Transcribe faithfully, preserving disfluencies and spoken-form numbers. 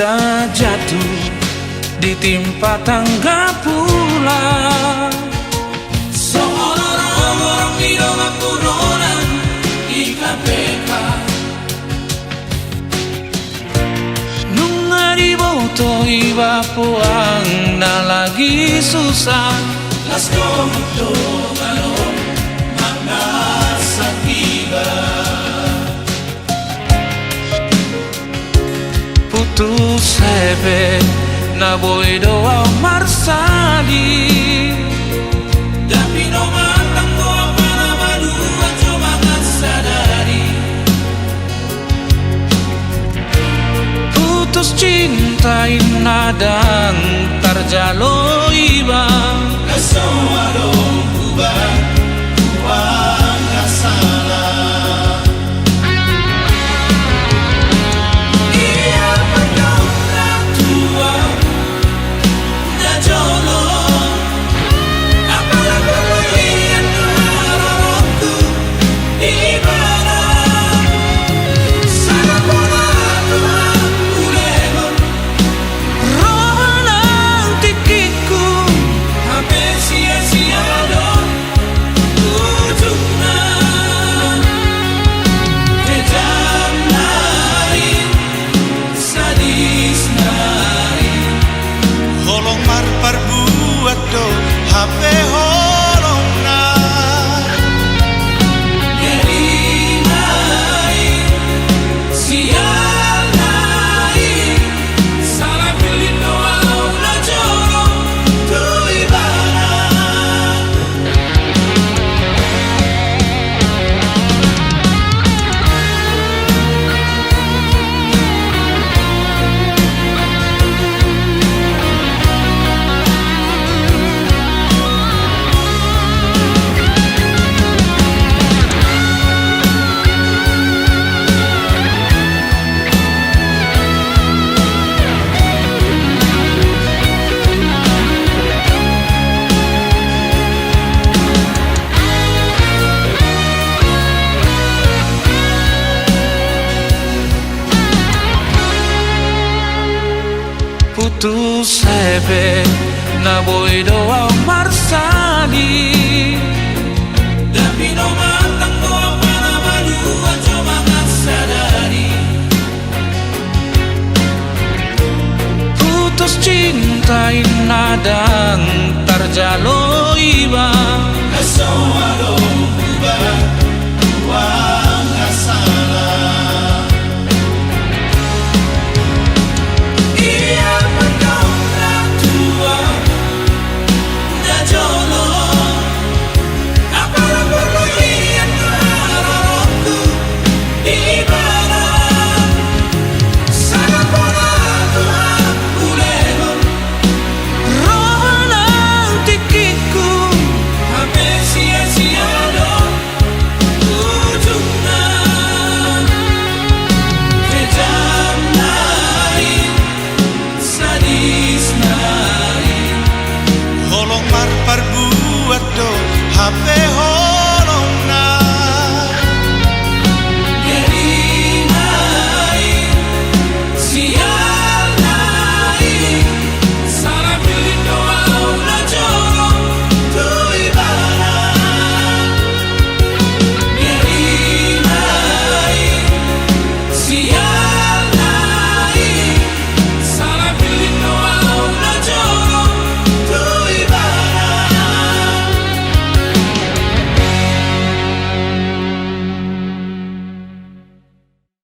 Jatuh ditimpa tangga pula. Songon orang-orang di dongan punonan di K P K. Nunga diboto iba puangna lagi susah. Las do molo mangasa iba. Putus hepeng na boi do au marsali. Tapi nunga tanggo apa na madua jo mangan sadari. Putus cinta inna ndang tarjalo iba. Laso adong uba, uba na salah. Ia pandok na tua na jolo. Apala puluhian do haroroku ibana. Sala pola tua ulemon. Roha nang tingkingku. Hape sia-sia do ujungna. Kejam nai. Sadis nai. Holong marparbuat do hape holongna. Jadi nai, sial nai, salah pilih do au na jolo tu ibana. Putus hepeng na boi do au marsali. Tapi nunga tanggo apa na madua jo mangan sadari. Putus cinta inna ndang tarjalo iba. Laso adong